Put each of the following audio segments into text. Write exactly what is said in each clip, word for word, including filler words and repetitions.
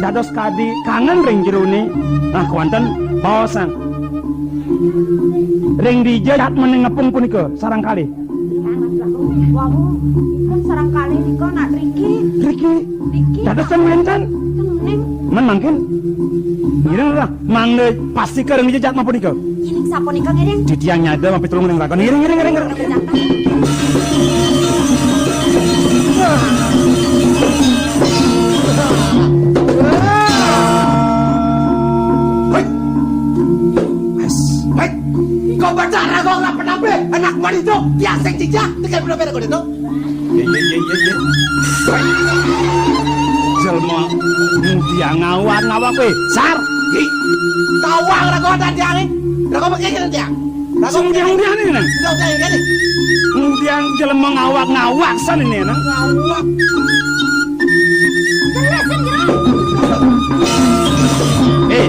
dados kadi kangen ring jerone. Nah, kewanten baosang. Ring dija jatmane ngepung punika sareng kalih? Wau, pun sareng kalih nika nak riki. Riki. Riki. Dados ten wenten. Ten ning. Men mangkin. Ngiring lah, mangda pastika ring dija jatma punika. Ngiring sapunika ngiring. Titiang nyada mapitulung ring raga. Ngiring, ngiring, ngiring, ngiring. Hei. Wes. Hei. Kau baca raga ora penampil, anak wanita, tiang sing cicak, tekan penampil raga itu. Ye, ye, ye, ye, ye. Jelma ngudiang ngawak-ngawak kowe, Sar. Hi. Tawang raga dan tiang, eh. Raga pakai kena tiang. Raga ngudiang-ngudiang ini, Nang. Udah, udah, ini. Ngudiang jelma ngawak-ngawak san ini, Nang. Ngawak. Eh,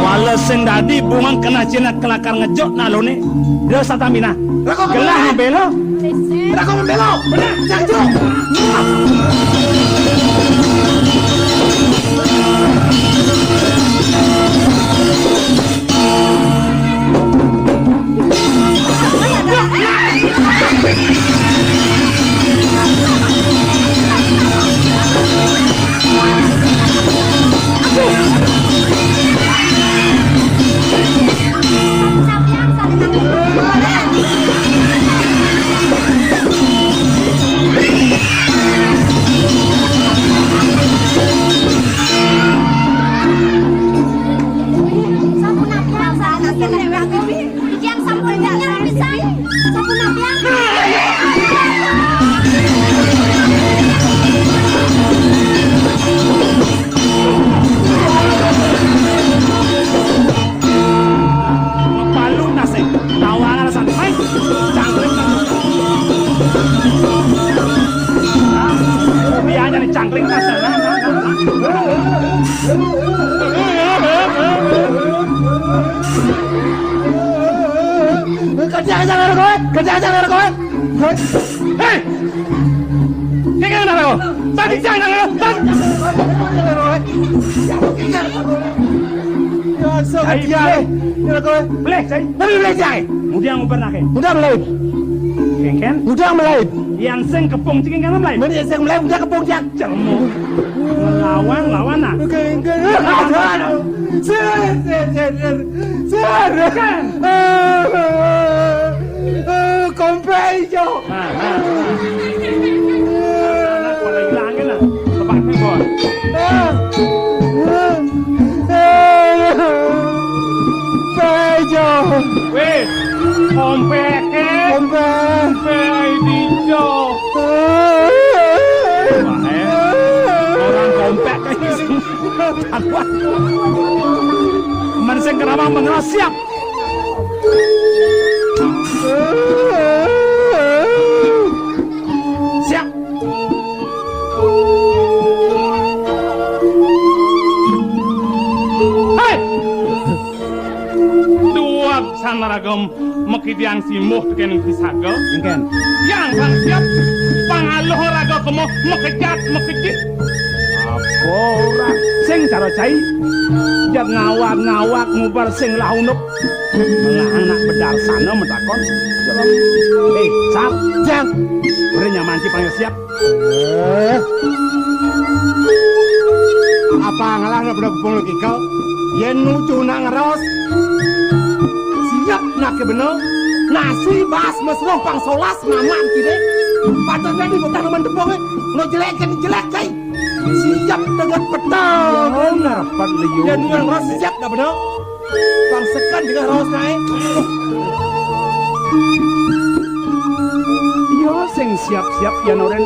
wala sing dadi bungang kena cina kelakar ngejot nalone. Dia sataminah. Raga gelah ngebela. Raga membela. Benar. Janjo. Palu nasib, tawangan santai. Cangkring. Dia aja nih cangkring nasib. Kerja aja nggak ada kowe, kerja aja nggak ada kowe. Hei! Kengkang nang aku. Tadi siang nang aku. Tadi. Dasar Cai, dia. Bleh. Nang aku. Bleh, Cai. Tapi bleh, Cai. Mudiang ubar nake. Udah mulai. Kengken. Udah mulai. Yang sing kepung ciking kan mulai. Mana yang sing mulai udah kepung, Cai. Cermu. Lawan, lawan nah. Kengken. Sir, sir, sir, sir. Sir. Kan. Eh, eh, kompe ijo. Nah, nah, nah. Anak pada ilangin, nah. Tepatnya, Bos. Eh, eh, eh, kompe ijo. Weh, kompe ke? Kompe. Kompe ijo. Eh. Wah, eh. Orang kompe ke. Men sing keramang mengeras siap. Siap. Hei! Duwag sanaragem makidian simbuh tekén pisaga. Engkén. Yang sang siap pangaluh raga kema makejat makejit. Apa ora? Sing cara cai. Jak ngawak-ngawak ngubar sing launuk. Ngelah anak bedarsana matakon. Eh, Sap, Jang. Ora nyaman ci panggil siap. Eh. Apa ngelah nak bedak pung lagi kau? Yen nuju nang ros. Siap nak ke bener. Nasi bas mesroh pang solas mamak kire. Patut nanti bukan teman tepung eh. Lo jelek kan jelek cai. Siap dengan petang. Oh, ngarepet liu. Yen nuju nang ros siap nak bener. Bangsekan dengan raos naé. Iya, sing siap-siap ya, Noren.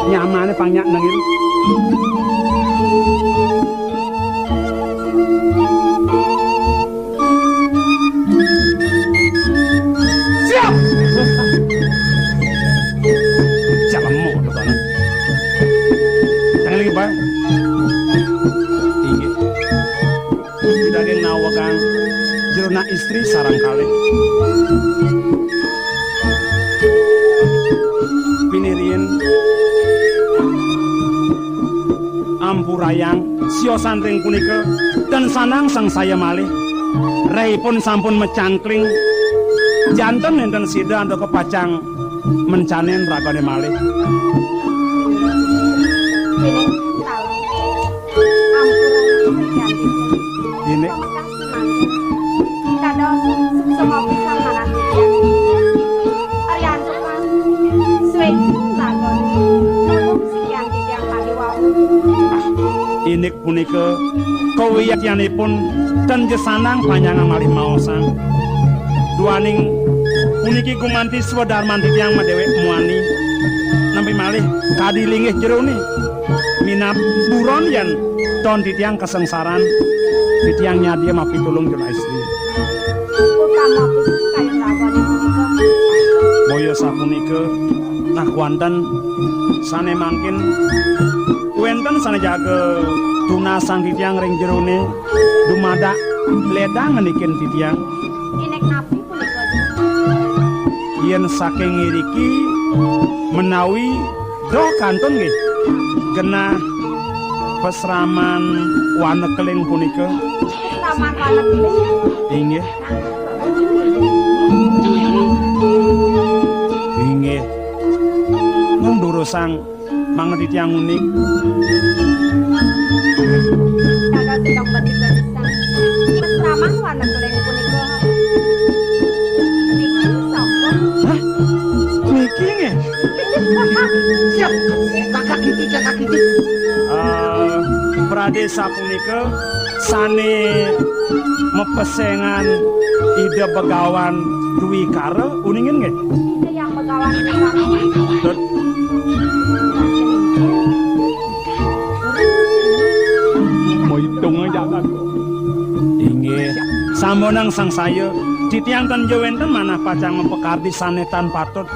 Nyamane pang nyak nengil. Siap. Jalemu to, Bang. Jangan lagi, Bang. Inggih. Daging nawegang jero nak istri sareng kalih. Pinirien. Ampurayang siosan ring punika, ten sanang sangsaya malih. Rehipun sampun macangkling. Janten nenten sida antuk pacang mencanin ragane malih. Ini. Dados suksma pisan manah titiang. Riantukan suwing raga nulung sikian titiang tadi wau. Indik punika kawiyatanipun ten jesanang panjangan malih maosang. Duaning puniki gumanti swadarman titiang madewek muani. Nampi malih kadi linggih jerone. Minab buron yen ton titiang kasangsaran, titiang nyadia mapitulung jero istri. Utama pisan kayun ragane punika. Boya sapunika, nah, wonten sane mangkin wenten sane jaga tunasang titiang ring jerone dumadak ledang ngenikin titiang. Inik napi punika? Yen saking iriki menawi doh kantun nggih genah pasraman Wana Keling punika. Pasraman Wana Keling? Inggih. Inggih. Mung durusang mangda titiang uning. Dados sedang bati-batisan. Pasraman Wana Keling punika. Niki sampun. Hah? Niki nggih? Siap. Kakak Kiki, Kakak Kiki. Eh, pradesa punika sane mapesengan Ida Begawan Dwikara, uninga nggih? Ida Yang Begawan Dwikara. Tut. Maitung aja kan. Inggih. Sampunang sangsaya, titiang ten ja wenten manah pacang mapakardi sane tan patut.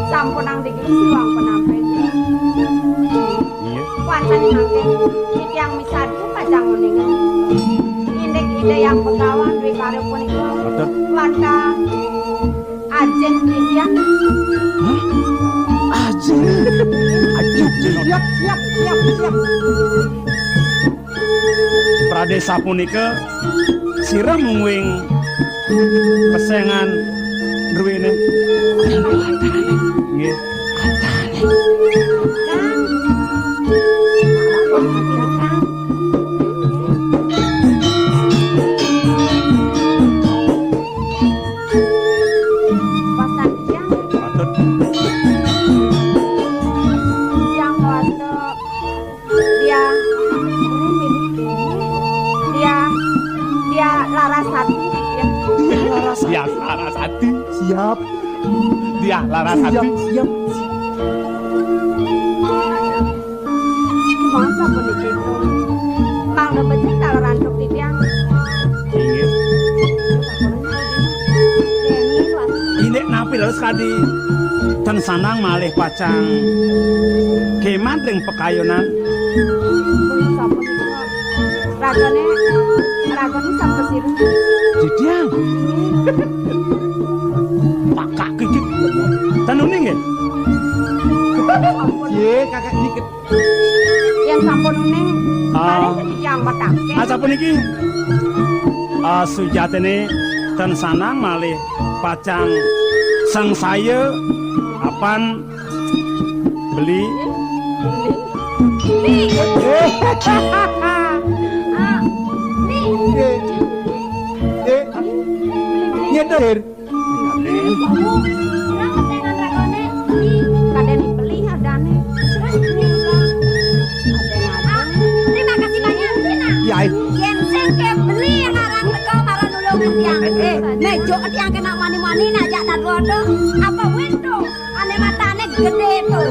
Sampunang dikit siwang penampi. Iya. Wantah mangkin titiang misadu pacang uninga. Indik Ida Yang Begawan Dwikara punika. Betul. Wantah ajin titiang. Hah? Ajin? Ajin. Siap, siap, siap, siap. Pradesa punika sira mungguing pesengan druene. Nggih. Patut. Yang patut. Dia, dia, dia Larasati. Dia Larasati. Dia Larasati. Siap. Dia Larasati. Siap, siap. Masa puniki? Mangda becik taler antuk titiang. Inggih. Indik napi leres kadi? Ten sanang malih pacang keman ring pakayunan. Sampun, ragane, ragane sampun sira. Titiang. Pakak iki. Ten uning nggih? Ye, kakak iki. Yen sampun uning, ah, malih titiang matake. Ah, sapuniki, ah, sujatine ten sanang malih pacang sangsaya apan beli. Beli. Ah, beli. Eh, eh, nyender. Kadén beli adane. Ah, terima kasih banyak, Tina. Ya, eh. Yen sing ke beli ngarang teko marang nulung tiang. Eh, mejo tiang kena mani-mani najak dadua to. Apa wento? Ane matane gede to.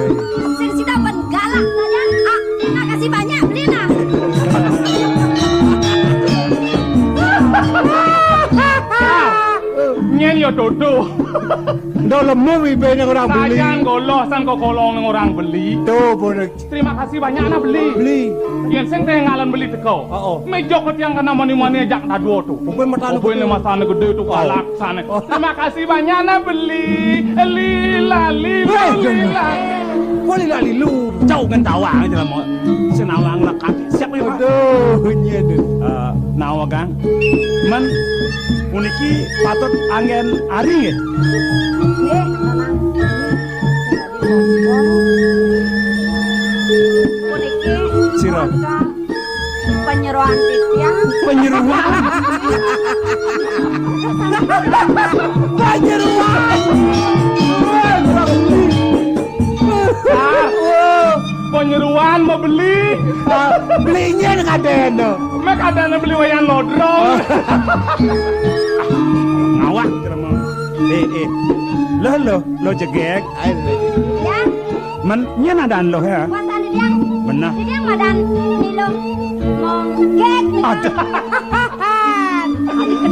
Sing sida ben galak saja. Ah, terima kasih banyak, beli nah. Nyen ya dodo. Ndo lemu wibene orang beli. Sajan goloh sang kokolong orang beli. Tuh, bonek. Terima kasih banyak nah beli. Beli. Yen sing teh ngalan beli teko. Oh, oh. Mejo ke tiang kena mani-mani jak dadua tu. Opo matane gede? Matane gede tu galak sane. Oh. Terima kasih banyak nah beli. Lila, lila, eh, lila. Wah, lila lilu, jauh kan tawang aja lah mau. Senawang lekat. Siapa ya, Pak? Aduh, iya deh. Eh, nawa, Kang. Men, puniki patut anggen ari nggih? Nggih, Kakang. Puniki sira. Penyeroan titiang. Penyeroan. Penyeroan. Ah, penyeroan mau beli. Ah, belinya kadén to. Mek kadén beli wayan lodrong. Ngawak, Rama. Eh, eh. Loh, loh, loh jegég. Ayo, loh. Ya. Men, nyén adan luh ya? Kuasa ni tiang. Beneh. Ni tiang madan ni luh mongkek ni. Aduh.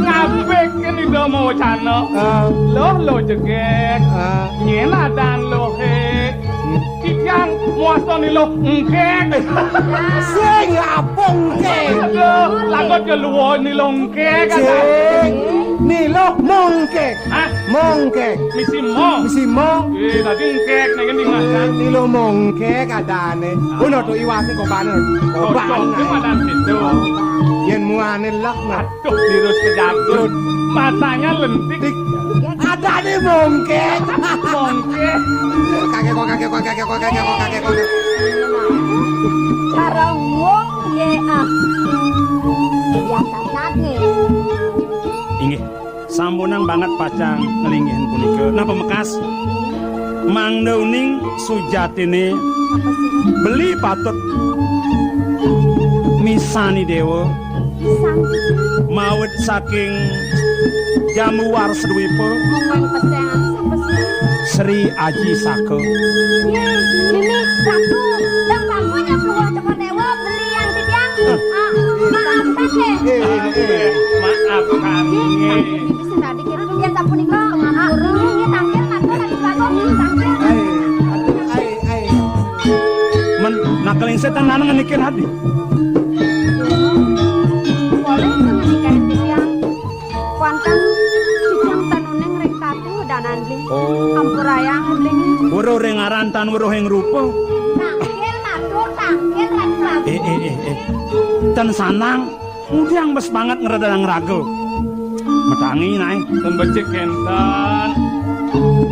Ngabéh ké ni da mawacana. Ah. Luh, luh jegég. Ah. Nyén adan luhé. Hmm. Titiang mawasta ni luh engkek. Sing apa engkek? Aduh, lagot ya luh ni luh engkek. Sing. Ni luh mongkek. Hah? Mongkek. Misi mong. Misi mong. Eh, tadi engkek, nek ngendi, Mas? Eh, ni luh mongkek adané. Ah. Ono to iwasé kobané. Kobang. Cocok, ini madan itu. Yén muané lek, Mas. Aduh, virus kejagut. Matanya lentik. Dik. Adané mongkek. Mongkek. Kakek kok, kakek kok, kakek kok, kakek kok, kakek kok. Sareng wong nggih, ah. Biasa saja. Inggih. Sampunang banget pacang nglinggihin punika. Nah, pamekas, mangda uning sujatiné beli patut misani déwa mawit saking Jambu Warsa Dwipa. Sri Aji Saka. Nggih, nini Ratu, dan sampun ya keluar teko déwa beli yang titiang. Ah, maafkan deh. Eh, eh, eh. Maafkan. Nggih, nggih. Sampun niki sing tadi kira yang sampun niki, ah, nggih, nggih, tangkil, tangkil, tangkil, tangkil. Ai, ai, ai. Men, nakeling setan nang niki hadi. Boleh itu ngenikah titiang. Kuanten titiang tanuning ring tatu danan beli. Oh. Ampurayang beli. Weruh ring aran tan weruh ing rupa. Tangkil matur, tangkil, Ratu Prabu. Eh, eh, eh, eh. Ten sanang, ngudiang bes banget ngredang raga. Matangi naé. Ten becik kénten.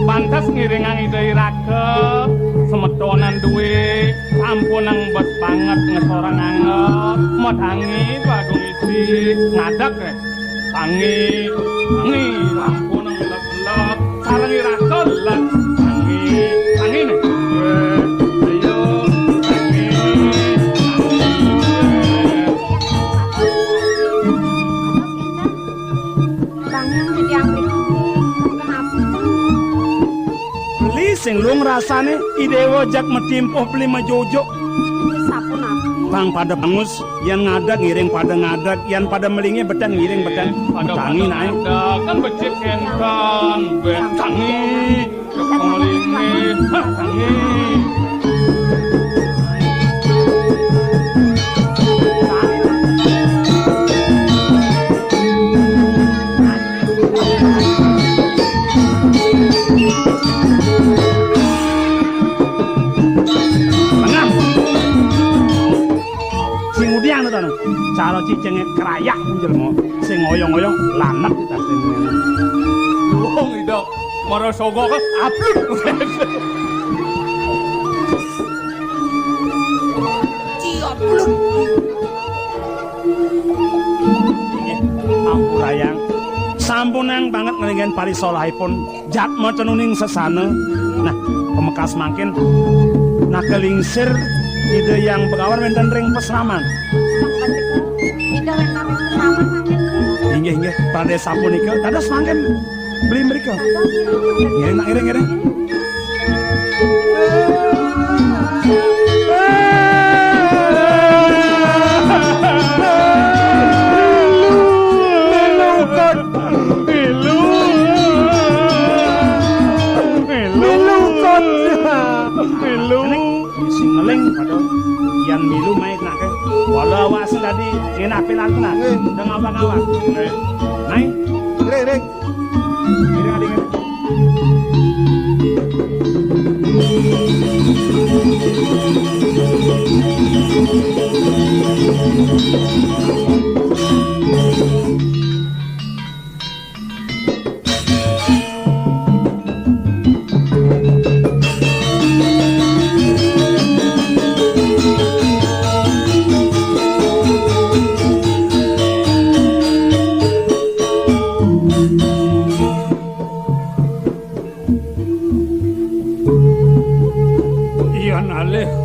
Pantes ngiringang Ida Iraga, semetonan duwé, ampunang bes banget ngesorang anget. Matangi, Bagong Isi, ngadeg, eh. Tangi, tangi, ampun, lek, lek, sareng ira kelek. Tangi, tangi, nek. Weh, ayo, tangi, tangi, weh. Bang, yang jadi ambil. Kenapa? Beli sing luung rasané, I Déwa jak matimpuh beli majujuk. Sapunapi? Pang pada bangus, yan ngadeg ngiring pada ngadeg, yan pada melingih beten ngiring beten. Pada, matangi pada naé. Ngadeg, kan becik kénten, betangi, melingih, tangi. Tengah. Sing ngudiang to, cara cicingé krayak jelema. Sing ngoyong-ngoyong lanek tas. Wong ida mara sogok apluk. Ciapluk. Inggih, ampurayang. Sampunang banget nglinggihin parisolahipun jatma tenuning sesana. Nah, pamekas mangkin, nah, kalingsir Ida Hyang Begawan wénten ring pasraman. Ida wénten ring pasraman mangkin. Inggih, inggih, pradesapunika. Dados mangkin beli mrika. Ngiring, nak, ngiring, ngiring. Milu, milu, kot. Milu. Milu. Milu, kot. Milu. Sing ngeling pada yan milu main nak. Wala awak sing tadi ngenah pilan kena. Nggih. Udah ngawak-ngawak. Naik. Ring, ring. Ring, ring. Ring.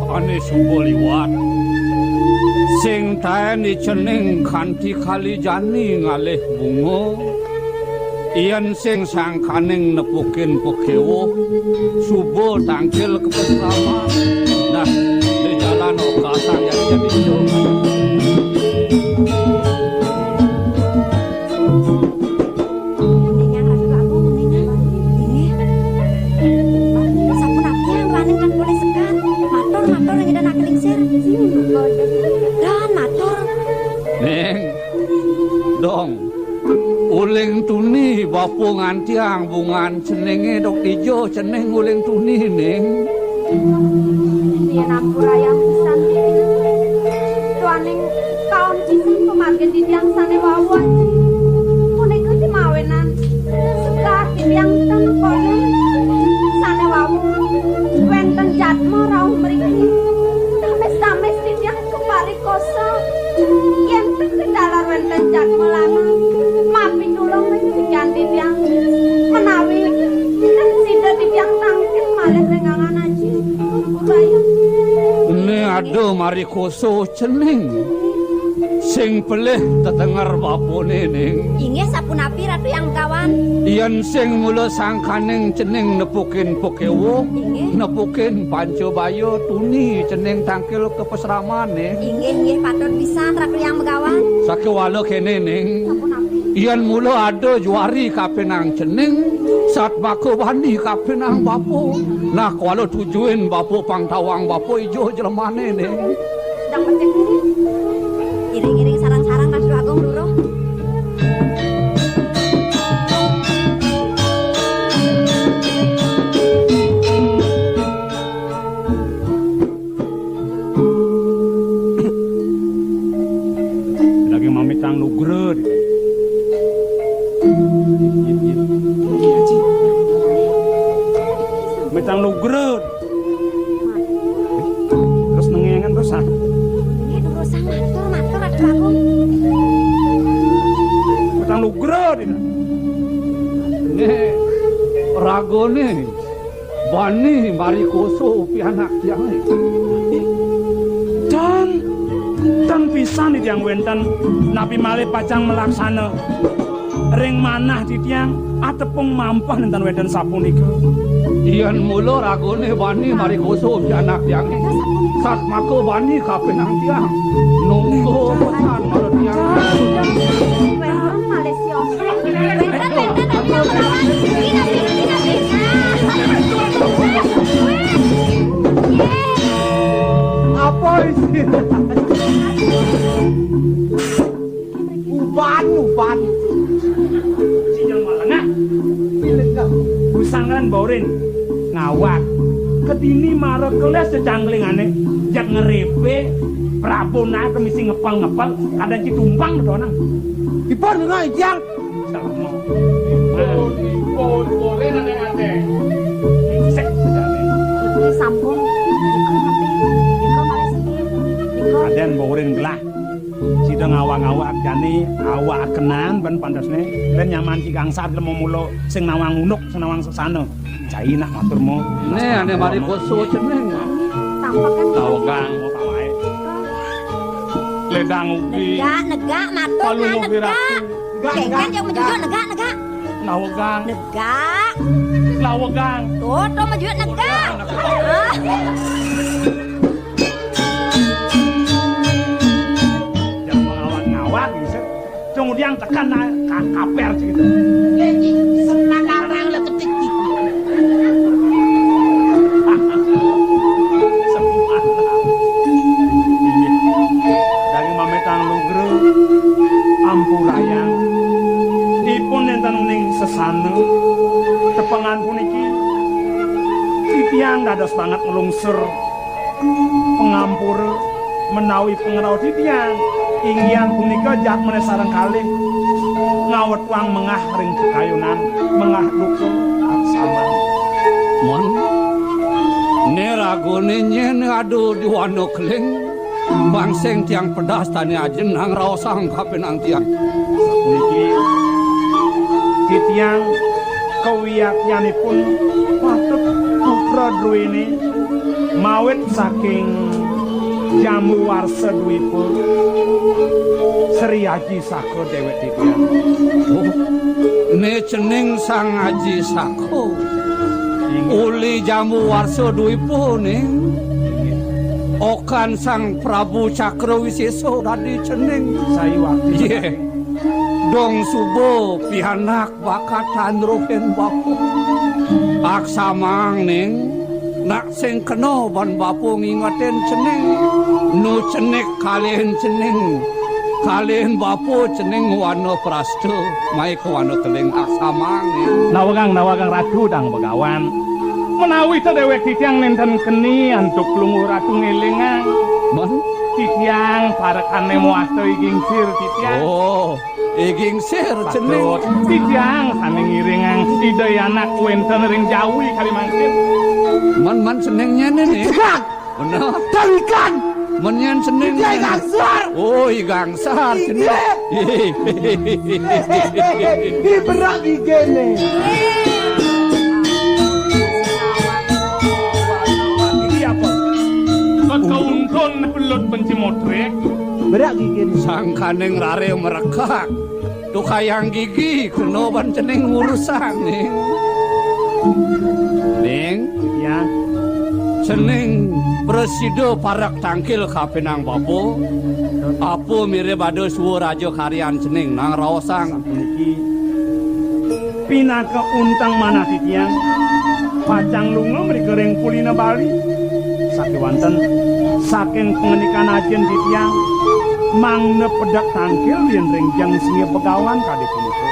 Ane suba liwat. Sing taen icening kanti kali jani ngalih bunga. Yen sing sangkaning nepukin pakewuh, suba tangkil ka pasraman. Nah, di jalan okasang yang jadi Enyang Ratu Agung, enyang. Inggih. Sapunapi angganing tan polih sekat? Matur, matur, ring Ida Anak Lingsir. Dan matur. Ning, dong. Uling tuni bapa ngantiang bungan ceninge dok dija cening uling tuni, Ning. Yen ampurayang pisan, Ning. Duaning kaon pisan pamargin titiang sane wau, Aji. Punika jemawinan segar titiang tan kono sane wau. Wenten jadma rauh mriki. Tamis-tamis titiang kaparikosa. Yen ten kedalar wenten jadma lanang, mapitulung ring titiang menawi ten sida titiang tangkil malih ring angan, Aji. Ampurayang. Ne ada marikosa cening. Sing pelih tetenger bapane, Ning. Inggih, sapunapi Ratu Hyang Begawan? Yen sing mula sangkaning cening nepukin pakewuh, inggih, nepukin panca baya tuni cening tangkil ka pasramane. Inggih, inggih, patut pisan Ratu Hyang Begawan. Sakéwala kéné, Ning. Sapunapi? Yén mula ada juari kapénang cening, satmaka bani kapénang bapa. Nah, kuala tujuin bapa pang tawang bapa ijo jlemané, Ning. Dang becik, Ning. Iring-iring sareng-sareng Ratu Agung Luruh. Lagi mamitang nugra. Mitang nugra. Terus nengengan terus, ah. Ini terus matur, matur, Ratu Agung. Mitang nugra, Dina. Nih, ragone. Bani marikosa pianak tiange. Dan, dan pisan titiang wénten, napi malih pacang malaksana ring manah titiang atepung mampah nénten wénten sapunika. Yén mula ragone bani marikosa pianak tiange, satmaka bani kapénang tiang. Nunggu pesan para tiang. Wénten malih Wénten, wénten, wénten, wénten. Ina, ina, ina. Apa isi? Uban, uban. Sinyal malengah. Pilih kau. Busanglan borin. Ngawak. Kedini mara keles cecangklingane. Jak ngerepe. Prabu naik kemisi ngepel-ngepel. Kadang ci tumpang betonang. Ipun ngejang. Sampun. Sampun. Aden boring gelah. Sida ngawak-ngawak jani awak kenan ben pantasne. Ben nyaman ci gangsar lemo mulo sing nawang unuk, sing nawang sesana. Cai nak matur mo. Ne ane mari koso jeneng. Tampakan. Tawegang. Ledang ugi. Negak, negak, matur. Palu nah, negak. Kengken yang menjujur, negak, negak. Lawegang. Negak. Lawegang. Tuh, tuh menjujur, negak. Ah. Jangan ngawat-ngawat, bisa. Kemudian tekan na-, ka-, kaper gitu. Senang karang le ketik. Sepuhan. Inggih. Daging mametang lugra ampurayang. Ipun nénten uning sesana. Tepengan puniki titiang dados banget nglungsur pangampura menawi pangrauh titiang. Inggihan punika jatmane sareng kalih ngawetwang mengah ring kayunan, mengah duka aksaman. Mon, ne ragone nyen adu di wana keling, bangsing tiang pedas tani ajen nang raosang kapinang tiang. Niki titiang kawiyatyanipun patut Druwine mawit saking Jambu Warsa Dwipa, Sri Aji Saka dewek titiang. Oh, ne cening Sang Aji Saka. Inggih. Uli Jambu Warsa Dwipa ning. Inggih. Okan Sang Prabu Cakra Wisesa dadi cening. Sayuwakti. Yeh. Dong suba pianak bakat andruhin bapa. Aksamang ning, nak sing kena ban bapa ngingetin cening. Nu cenik kalihin cening. Kalihin bapa cening wana prasta, mai ka wana teling aksamang ning. Nawegang, nawegang Ratu Dang Begawan. Menawi ta dewek titiang nenten keni antuk lungguh Ratu ngelingang. Mon? Titiang parekane muasta I Gingsir titiang. Oh, I Gingsir cening. Patut. Titiang sane ngiringang Ida Anak wenten ring jawi kalimancin. Mon, mon cening nyene ne. Titiang. Bener. Talikan. Mon nyen cening. Titiang I Gangsar. Oh, I Gangsar cening. Inggih. Ih, berak gigene. Iki apa? Kok kauntun belut benci motrek? Berak gigene. Sangkaning rare merekak. Tukayang gigi kena ban cening urusan, Ning. Ning. Ya. Cening prasida parak tangkil kapining bapa. Apa mirib ada suwa raja karyan cening nang raosang. Puniki pinaka unteng manah titiang, pacang lunga mrika ring Pulina Bali. Sakewanten saking pangandikan ajin titiang, mangda pedek tangkil yen ring jeng singgih Begawan kadi punika.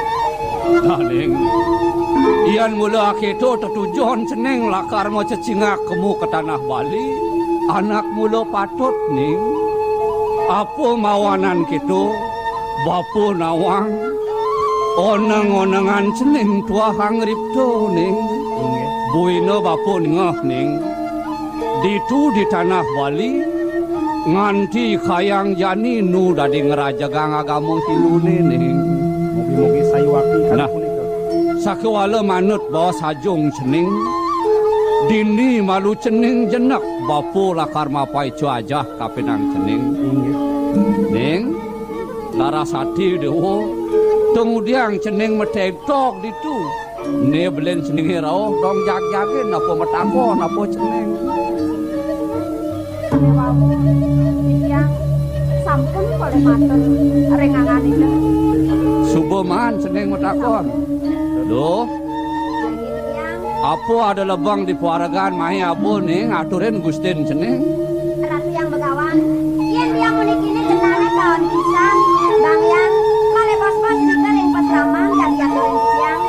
Daning, yen mula aketo tetujon cening lakar macecingak kemu ka tanah Bali, anak mula patut, Ning. Apa mawanan kita, bapa nawang, oneng-onengan cening tuahang ripta, Ning. Inggih. Buina bapa nengah, Ning. Ditu di tanah Bali, nganti kayang jani nu dadi ngrajegang agama Hindune, Ning. Mugi-mugi sayuwakti kadi punika. Nah, sakewala manut baos ajung cening, dini malu cening jenek, bapa lakar mapaica ajah kapining cening. Inggih. Ning, Larasati Dewa, tungudiang cening matentog ditu. Ne belin ceninge rauh, dong jagjagin, apa matakon, apa cening. Sane wau, titiang sampun polih matur ring anganipun. Suba maan cening matakon. Duh. Nggih, titiang. Apa ada lebeng di paregan mahe aba ning aturin gustin cening? Ratu Hyang Begawan, yen tiang puniki ne jenane taun pisan, Bang Hyang, malih bos-bos nika ring pasraman kadi aturin titiang.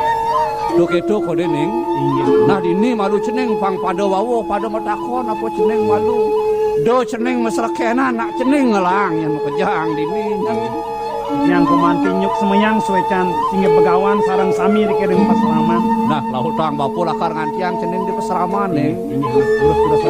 Duh keto kode, Ning. Inggih. Nah, dini malu cening pang pada wau, pada matakon apa cening malu. Do cening masrekenan, nak cening ngelang yen makejang dini. Yang kumanti nyuk semayang suecan, singgih Begawan sareng sami rike ring pasraman. Nah, lautang bapa lakar ngantiang cening di pasraman, Ning. Inggih, inggih. Terus, terus.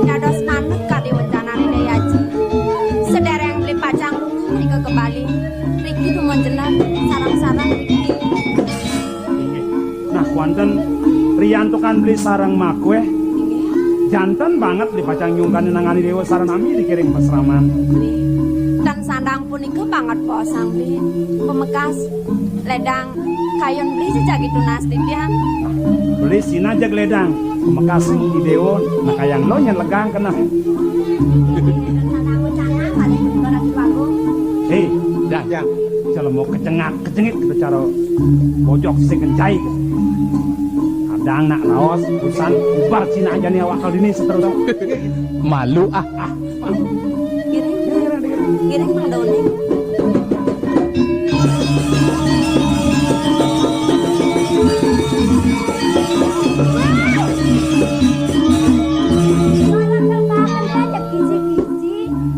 Dados manut kadi wencanane Dai Aji. Sedereng beli pacang lunga mrika ka Bali. Riki dumun jenar sareng-sareng riki. Inggih. Nah, wonten riantukan beli sareng makueh. Inggih. Janten banget beli pacang nyungkani nangani dewa sareng nami dikiring pasraman. Inggih. Tan sandang punika banget posang beli. Pemekas ledang kayun beli sejagi tunas titian. Beli sina jeg ledang. Pemekas i dewa nakayang lo nyen legang kena. Hei, dah, dah. Celemo kecengak, kecengit kita cara bojok sing kencai. Kadang nak raos, urusan ubar Cina aja nih awak kali ini seterus. Malu ah. Ah, ah. Kiring, kiring, kiring, Mang Doni.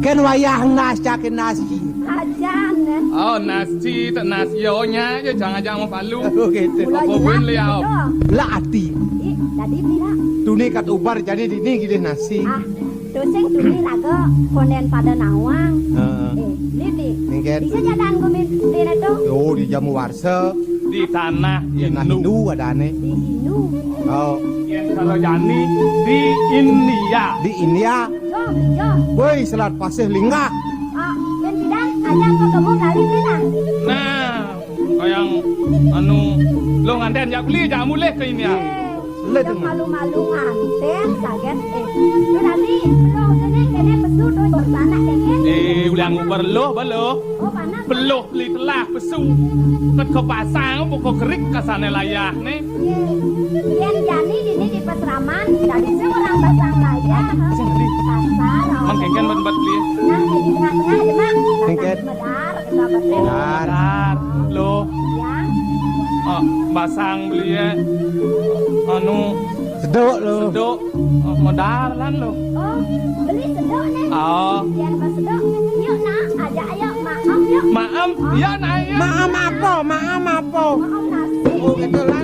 Kan wayah nas cakin nasi. Ajan. Oh, nasi tak nasi yo nya je jangan-jangan mau palu. Oh, gitu. Mula Apa pun liau. Lah ati. Ih, tadi beli lah. Tuni kat ubar jadi dini gilih nasi. Ah, tu sing tuni laga konden pada nawang. Heeh. Eh, beli beli. Ningket. Bisa jalan gumin beli tu. Yo di jamu warsa. Di tanah Ya, nah Hindu. Hindu ada ane. Di Hindu. Oh. Yen kalau jani di India. Di India. Jom, jom. Woi, selat pasih linggah. Ah, yen tidak, aja kau kamu kali ni lah. Nah, kayang anu lo nganten jak beli jak mulih ke India. Eh, Let udah dulu. Malu-malu nganten saget. Eh, tu tadi lo kene kene pesu tu bersanak kene. Eh, ulang uber lo belo. Oh, panas. Beluh beli telah pesu. Ket ke pasang buka kerik kasane layah ni. Yen jani dini di pasraman, tadi seorang basang layah. Pasang tadi. Pasar. Mang kengken bat bat beli. Nah, di tengah-tengah aja, Mak. Kengken. Medar, kita betul. Medar. Lo. Yang. Oh, basang beli ya. Anu. Sedok lo. Sedok. Oh, medar lan lo. Oh, beli sedok ni. Oh. Yen pas sedok, yuk nak, ajak ayo maem yuk. Maem, ya nak ya. Maem apa? Maem apa? Maem nasi. Oh, gitu lah.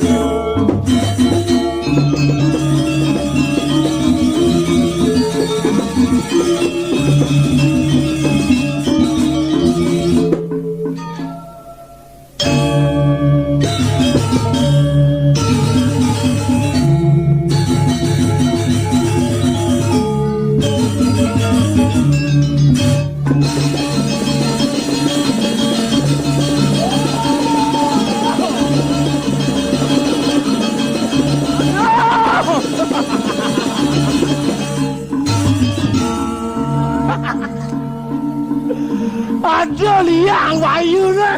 Ada liang wayu ne.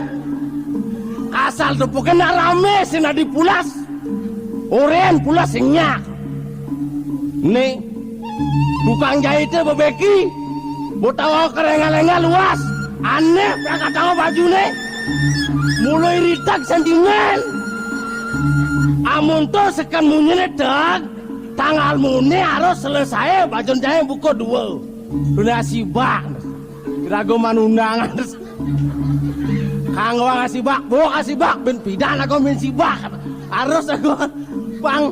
Asal tu pokoknya rame sing adi pulas. Oren pulas sing nyak. Ni, tukang jahite bebeki. Betawa kerengal-engal luas. Aneh prakatawa baju ni. Mulai ritak sentimen. Amun to sekan munyi tak, tanggal muni harus selesai bajun jahit buku dua. Dunia sibak. Kirago manundangan. Kanggo ngasibak, bo ngasibak, ben pidan aku min sibak. Harus aku pang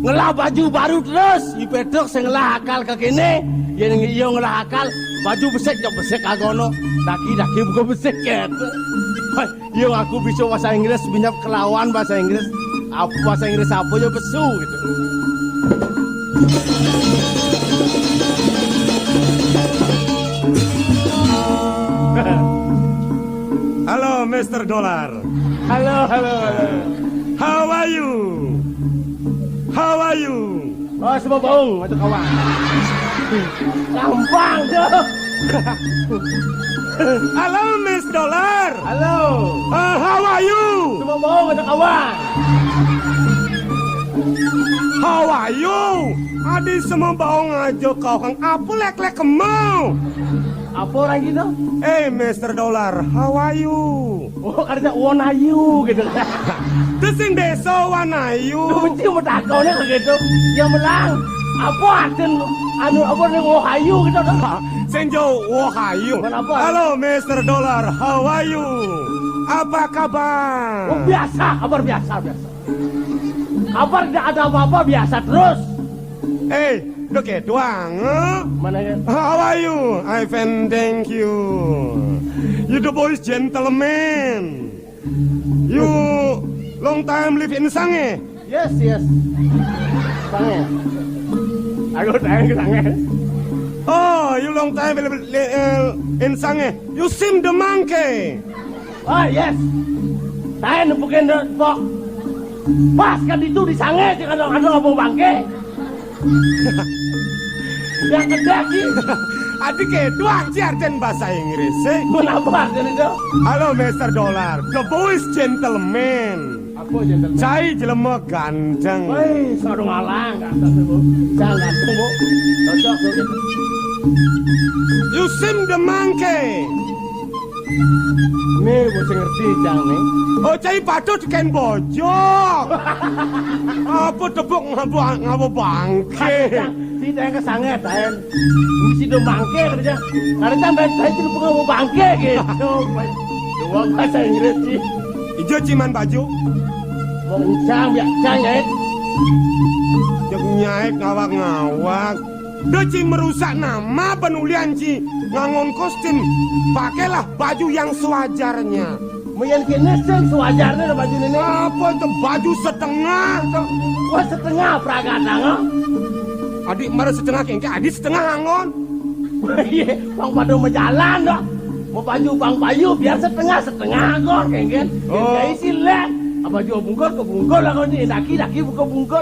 ngelah baju baru terus. Ipedok sing ngelah akal ke kene, yen iyo ngelah akal, baju besek jok besek agono. Daki-daki buka besek gitu. Iyo aku bisa bahasa Inggris, binyap kelawan bahasa Inggris. Apa bahasa Inggris apa ya besu gitu. Halo, Mister Dollar. Halo, halo, halo. How are you? How are you? Oh, semua baung atau kawan? Gampang tu. Halo, Miss Dollar. Halo. Uh, how are you? Semua baung atau kawan? How are you? Adi semua baung aja kau kang apa lek-lek kemau? Apa orang gitu? Eh, Mister Dollar, how are you? Oh, kerja Wanayu gitu. Terus sing desa Wanayu. Lucu mau takonnya begitu. Ya melang. Apa aden anu apa nih Wahyu gitu. Sing jo Wahyu. Kenapa? Halo, Mister Dollar, how are you? Apa kabar? Oh, biasa, kabar biasa, biasa. Kabar tidak ada apa-apa, biasa terus. Eh, lo ketuang, eh? Mana ya? How are you? I fine, thank you. You the boys gentleman. You long time live in Sange? Yes, yes. Sange. Aku tayang ke Sange. Oh, you long time live, live, uh, in Sange. You seem the monkey. Oh, yes. Saya nempukin the spot. Pas kan itu di Sange, sih, kalau ada ngomong bangke. Yang kedua sih. Adi ketuang sih artian bahasa Inggris, eh. Menambah jadi itu. Halo, Mister Dollar. The boys gentleman. Apa gentleman? Cai jelema ganteng. Woi, sarung alang ganteng tuh, Bu. Jangan ganteng, Bu. Cocok tuh gitu. You seem the monkey. Nih, bocah ngerti, Cang, nih. Oh, cai patut ken bojo. Apa tepuk ngapa, ngapa bangke? Cang, si tayang kesanget, Taen. Mesti do bangke, kerja. Karena sampai saya tidak pernah mau bangke, gitu. Wong bahasa Inggris, Ci. Ijo, Ci, man baju. Wong cang, biak cang, jahit. Jek nyahit ngawag-ngawag. Dah, Ci, merusak nama penulian, Ci. Ngangon kostum. Pakailah baju yang sewajarnya. Mungkin kini sing sewajarnya ada baju ini. Apa itu baju setengah, tuh? Wah, setengah pragata, no? Adik mara setengah kengke, adik setengah angon. Iya, bang pada mau jalan, no? Mau baju bang payu, biar setengah-setengah, kok, kengke. Oh. Kengke isi, leh. Apa juga bungkul, ke bungkul lah, kau ini. Daki, daki, buka bungkul.